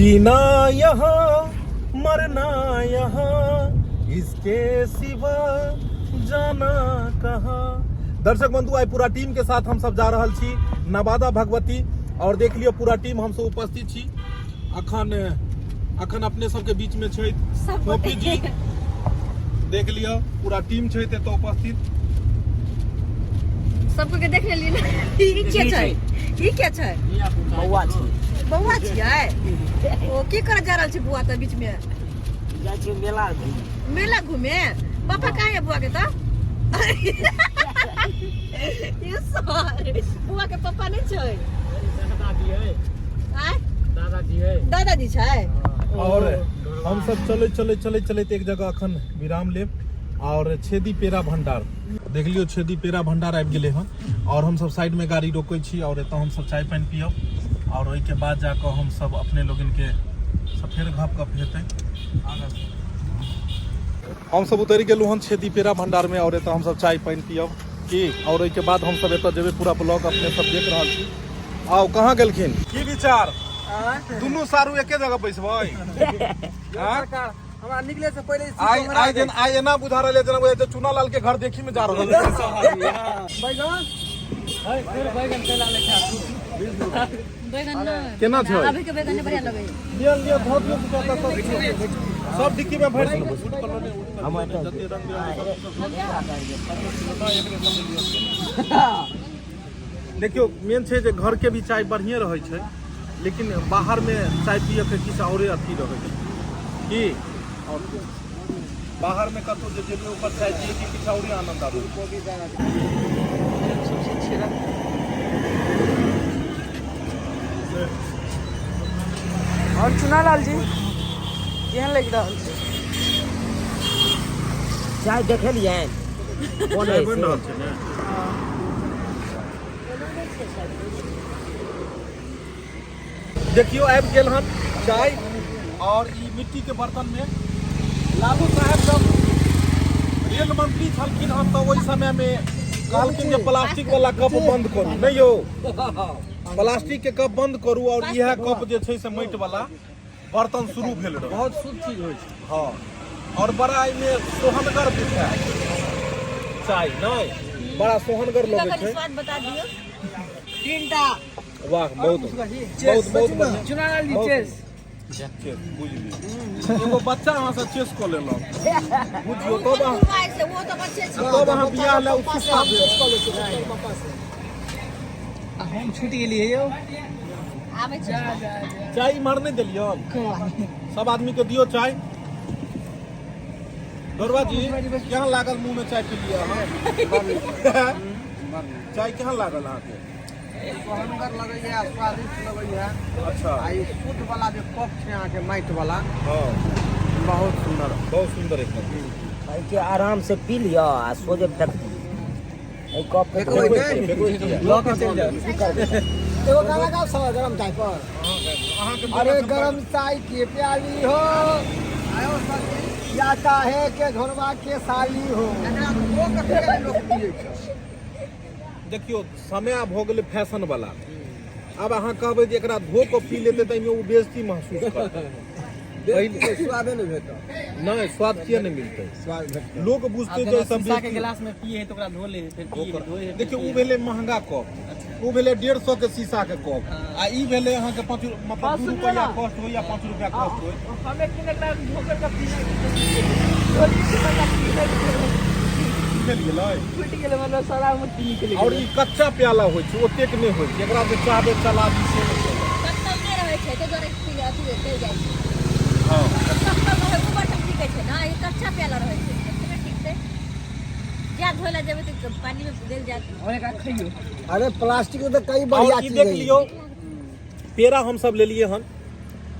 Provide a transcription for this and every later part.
जीना यहाँ मरना यहाँ इसके सिवा जाना कहाँ। दर्शक बंधु, आइ पूरा टीम के साथ हम सब जा रहल छी नवादा भगवती। और देख लियो पूरा टीम हम सब उपस्थित छी। अखन अखन अपने सबके बीच में छै फोपी जी, देख लियो पूरा टीम छै एतऽ उपस्थित। सबके के देख लेलियै ने। ई के छै? ई के छै? बौआ छै। बौआ छियै? ओ की करऽ जा रहल छै बौआ तऽ बीच में? जाइ छियै मेला घूमे। मेला घूमे? पापा कहाँ है बुआ के तऽ? ये सर बुआ के पापा नहीं छै? आँय? दादाजी है। दादाजी छै। और हम सब चले चले चले चलैत एक जगह अखन विराम लेब और छेदी पेड़ा भंडार देख लियो। छेदी पेड़ा भंडार आबि गेलै हन और हम सब साइड में गाड़ी रोकै छी और एतऽ हम सब चाय पानि पियब और ओहिके बाद जाकऽ हम सब अपने लोगन के सब फेर गप गप हेतै। हम सब उतरि गेलहुँ हन छेदी पेड़ा भंडार में और एतऽ हम सब चाय पानि पियब की और ओहिके बाद हम सब एतऽ जेबै। पूरा ब्लॉग अपने सब देख रहल छी। आउ, कहाँ गेलखिन? की विचार? दुनू सारू एके जगह बैसबै? सरकार हमरा निकले से पहिले आइ आइ दिन आइ एना बुझा रहल है जेना बुझाइ छै चुना लाल के घर देखी में जा रहल है। बैगन। बैगन नहि। केना छै? अभी के बैगन नहि बढ़िया लगै। लिअ लिअ, धऽ दियौ दू चारि टा। सब सब डिक्की में भरि दियौ। जते रंग बिरंग। देखियौ, मेन छै जे घर के भी चाय बढ़िए रहै छै, लेकिन बाहर में चाय पियऽ के किछु औरे अथी रहै छै की। और बाहर में कतौ जे जेबै, ओकर चाय पियऽ के किछु औरे आनंद आबै छै। और चुनालाल जी, केहन लागि रहल छै? चाय देखेलियै? चाय बनि रहल छै ने। देखियौ, आबि गेल हन चाय और ई मिट्टी के बर्तन में। लालू साहेब जब रेल मंत्री छलखिन हन तऽ ओहि समय में कहलखिन जे प्लास्टिक वाला कप बंद करू। नहीं यौ, प्लास्टिक के कप बंद करू और इएह कप जे छै से माटि वाला बर्तन शुरू भेल रहै। बहुत शुद्ध चीज होइ छै। हाँ, और बड़ा एहिमे सोहनगर बुझाय चाय, नहि बड़ा सोहनगर लगै कनि छै। स्वाद बता दियौ। तीनटा। वाह, बहुत बहुत बहुत बढ़िया। चुनालाल जी। बहुत चेस। चेस बुझि लियौ, एगो बच्चा अहाँ से चेस कऽ लेलक, बुझियौ तब अहाँ मोबाइल से वो तऽ बच्चे छै। तब अहाँ बियाह लए उत्सुकता भेल। हम छूट गेलियै यौ। आबै छै। चाय इम्हर नहि देलियन? सब आदमी के दियौ चाय। गौरवा जी, केहन लागल मुँह में चाय पी लिअ अहाँ? चाय केहन लागल अहाँके? सोहनगर लगैया, स्वादिष्ट लगैया। अच्छा। आ ई शुद्ध वाला जे कप छै अहाँके माटि वाला, बहुत सुंदर। बहुत सुंदर एकदम। एहिके आराम से पी लिअ आ सोझे फेक दियौ एहि कप के। फेकबै नहि। फेकबै किया? लऽ के चलि जाउ। एगो गाना गाओ सर, गरम चाय पर। अहाँके अरे गरम चाय के प्याली हो आयो सर जी। या काहे के घरवा के साली हो। एकरा धो के फेर लोक पियै छै। देखियौ, समय आब भऽ गेलै फैशन वाला। आब अहाँ कहबै जे एकरा धो कऽ पी लेतै तऽ एहिमे ओ बेइज्जती महसूस करतै। पहिले स्वादे नहि भेटत। नहि, स्वाद किया नहि मिलतै? स्वाद भेटत। लोक बुझतै जे सब शीशा के गिलास में पिए है तो ओकरा धो ले है, फिर पिए है, धोए है, फिर देखियौ, पिए ओ भेलै महंगा कप, ओ भेलै 150 के शीशा के कप आ ई भेलै अहाँके 5, मतलब 2 रुपैआ कॉस्ट होइ या 5 रुपैआ कॉस्ट होइ। है। हम एक दिन एकरा धो कर के पीने की भेल गेलै? फूटि गेलै, मतलब सारा मुट्ठी निकलि और ई कच्चा प्याला होइ छै, ओतेक नहि होइ छै। एकरा जे चाहबै चलाबी से नहि चलत। कत्तल नहि रहै छै, ताहि दुआरे पी अथी चलि जाइ छै। कत्तल रहै ओ बर्तन टिकै छै ने, ई कच्चा प्याला रहै छै तऽ केना टिकतै? जा धोइ लए जेबै तऽ पानिमे गलि जायत। और एकरा खइयो। अरे, प्लास्टिक के तो कई बढ़िया और ई चीज देख है। लियौ, पेड़ा हम सब लेलिए हन।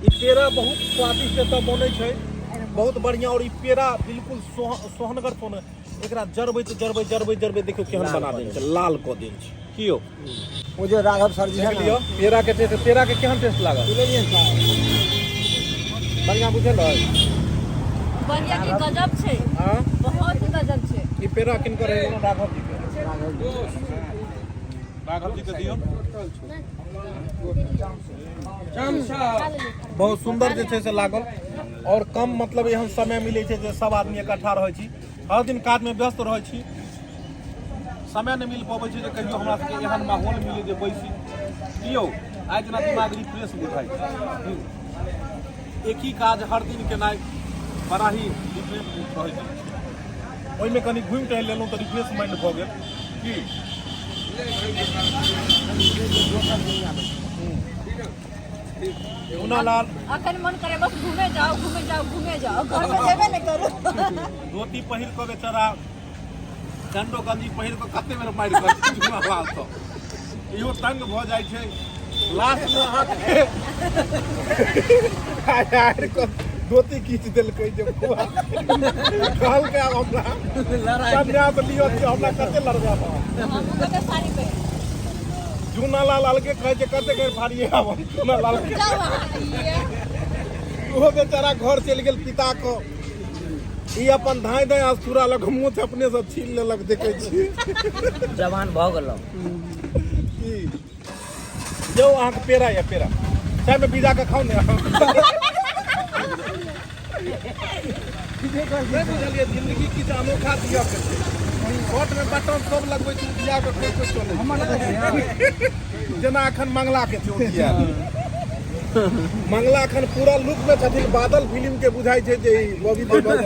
ई पेड़ा बहुत स्वादिष्ट एतऽ बनै छै, बहुत बढ़िया। और ई पेड़ा बिल्कुल सोहनगर सोन। एकरा जरबै तऽ जरबै जरबै जरबै, देखियौ केहन बना देल छै, लाल कऽ देल छै। की यौ? वो जो राघव सर जी है देख ना। लियौ पेड़ा के टेस्ट। पेड़ा के केहन टेस्ट लागल? बढ़िया बुझल है? बढ़िया की, गजब छै। हाँ। बहुत ही गजब छै। ई पेड़ा किनकर है? राघव जी के। राघव जी के दियौ। बहुत सुन्दर जे छै से लागल। आओर कम मतलब एहन समय मिलै छै जे सब आदमी इकट्ठा रहै छी। हर दिन काजमे व्यस्त रहै छी, समय नहि मिल पबै छै जे कहियो हमरा सबके एहन माहौल मिले जे बैसी। यौ आइ जेना दिमाग रिफ्रेश बुझाइ छै। एक ही काज हर दिन केनाइ बड़ा ही रिफ्रेश रहै छै। ओहिमे कनि घुमि टहलि लेलहुँ तऽ रिफ्रेश माइंड भऽ गेल। की लाल अखन मन करे बस घूमे जाओ घूमे जाओ घूमे जाओ, घर में जेबे नहीं करू। धोती पहिर कऽ बेचारा डंडो गंजी पहिर कऽ कते बेर मारि करै छै झुना लाल, तऽ इहो तंग भऽ जाइ छै। लास्ट मे अहाँके हारि कऽ धोती खींच देलकै जे कहलकै आब हमरा सन्यास लिअ, हमरा कते लड़बै। हमहूँ कते साड़ी पहिर झुना लाल अलगे कहै छै कते बेर फाड़िए आब हम झुना लाल के। जाउ अहाँ ये। ओहो बेचारा घर चलि गेल पिता कऽ। ई अपन धाँइ धाँइ अस्तूरा लग मोछ अपने सब छील लेलक, देखै छी जवान भऽ गेलहुँ। की यौ अहाँके पेड़ा यऽ, पेड़ा चायमे भिजा कऽ खाउ ने। नहि बुझलियै जिंदगी किछु अनोखा दिअ के छै। शर्ट मे बटन सब लगबै छै, उधिया कऽ कोइ कोइ चलै छै। जेना अखन मंगला के छै उधिया, मंगला अखन पूरा लुक मे छथिन। बादल फिल्म के बुझाइ छै जे ई बॉबी देओल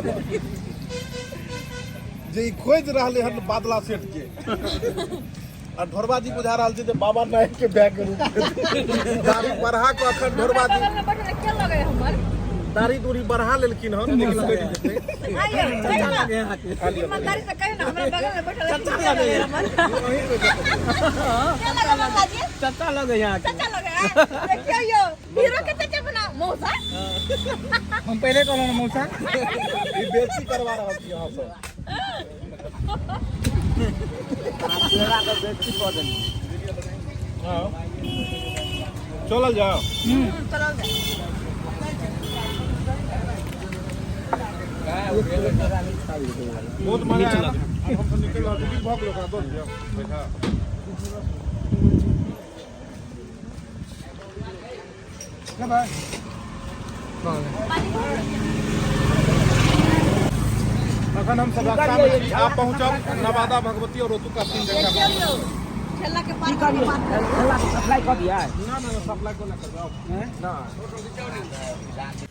जे ई खोजि रहलै हन बादला सेठ के। आ ढोरबा जी बुझा रहल छै जे बाबा नायक के बैग के रूप में दाढ़ी बढ़ा कऽ अखन ढोरबा जी बगल में बैठल के लगे हमर दाढ़ी दूढ़ी बढ़ा लेलखिन हन, लेकिन कटि जेतै। आइयो कहियो ना, ईमानदारी से कहियो ना, हमरा बगल में बैठल के लगे हमर? अहीं के देखो। के लगे मंगला जी? चचा लगे यहाँ के। चचा लगे हैं? देखियो यो हीरो के चचा बना मौसा। हम पहले कहलहुँ मौसा। ई बेची करवा रहल छी अहाँ सब। पेड़ा के बेइज्जती कऽ देलियै। हाँ। चलल जाओ। चलो। बहुत मजा आयल। आब हम सब निकलि रहल छी। भऽ गेल, ओकरा दऽ दियौ पैसा। अखन हम सब रास्ता में छी, आब पहुंचब नवादा भगवती और ओतुका सीन देखब। देखियो यो ठेला के पार की बात करू। ठेला के सप्लाई कऽ दियै। ना ना ना, सप्लाई कोना करबै ना।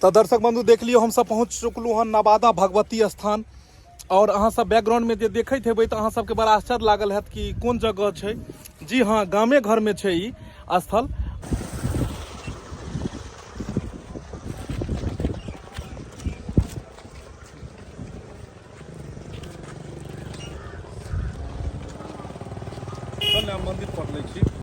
तऽ दर्शक बंधु देख लियौ, हमसब पहुँच चुकलहुँ हन नवादा भगवती स्थान। और अहाँ सब बैकग्राउंड में जे देखैत हेबै तऽ अहाँ सबके बड़ा आश्चर्य लागल हैत कि कोन जगह छै। जी हाँ, गामे घर में छै ई स्थल। चल ने, मंदिर पर लै छी।